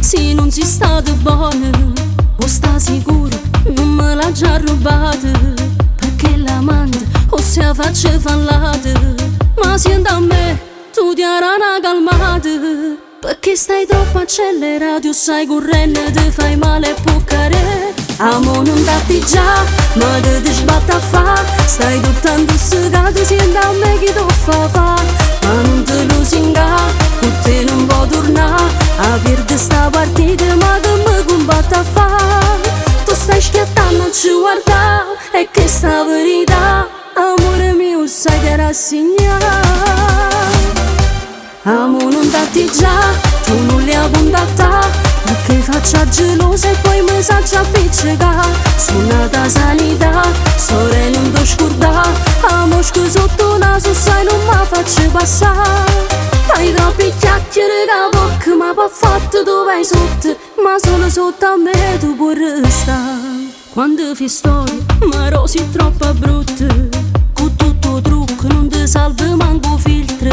Se non si stato buono, o sta sicuro, non me l'ha già rubato. Perché l'amante o se faccia fallata. Ma senti a me, tu ti una calmata. Perché stai troppo accelerato, sai correndo, ti fai male e può cadere. Amo non datti già, ma ti sbatta a fa. Stai tutto intossicato, senti a me chi ti fa fa. Ma non te lusinga, con te non può tornare. A perdere sta partita, ma che mi combatte a fa. Tu stai schiattando a ci guardare, e che sta verità, amore mio, sai che rassegnare. Amo non datti già, tu non li hai puntata. Perché faccia gelosa e poi mi sa già appiccicare. Sono sanità, sorella non ti scordare. Amo sotto naso, sai non mi faccio passare. Fai troppi chiacchiere che bocca, ma poi fatto dove vai sotto. Ma solo sotto a me tu puoi restare. Quando fai storie, ma rosi troppo brutte. Con tutto trucco non ti salva manco filtro.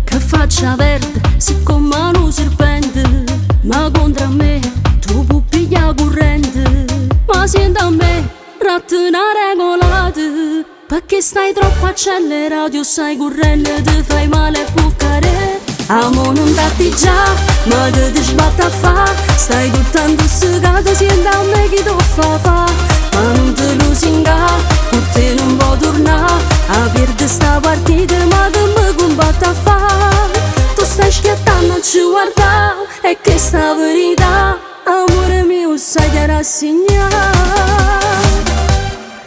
Che faccia verde, siccome un serpente. Ma contro me tu puoi pigliare corrente. Ma senti a me, ratta una regolata. Perché stai troppo accelerato, sai correndo, ti fai male e può cadere. Amo non datti già, ma ti sbatta a fa. Stai tutto intossicato, senti a me chi ti fa fa. Ma non te lusinga, con te non può tornare. A perdere sta partita, ma che mi combatte a fa. Tu stai schiattando a ci guardare, e che sta verità, amore mio, sai che rassegnare.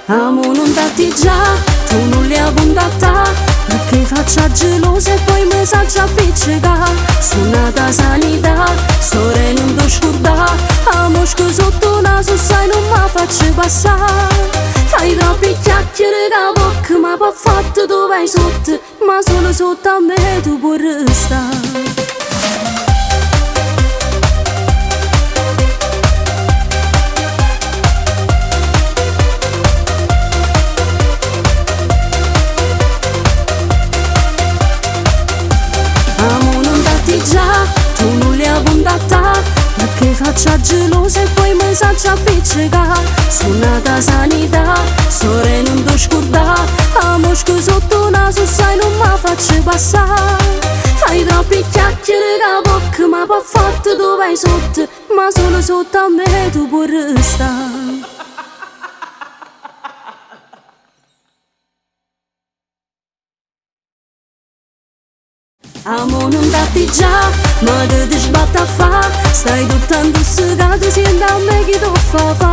Amo non datti già, tu non li hai puntata. Perché faccia gelosa e poi mi sa già appiccicare. Sono sanità, sorella non ti scordare. Amo sotto naso, sai non mi faccio passare. Fai troppi chiacchiere che bocca, ma poi fatto dove vai sotto. Ma solo sotto a me tu puoi restare. Amo non datti già, tu non li hai puntata. Perché faccia gelosa e poi mi sa già appiccicare. Sono sanità, sorella non ti scordare. Amo sotto naso, sai non mi faccio passare. Fai troppi chiacchiere che bocca, ma poi fatto dove vai sotto. Ma solo sotto a me tu puoi restare. Amo non datti già, ma ti sbatta a fa. Stai tutto intossicato, senti a me chi ti fa fa.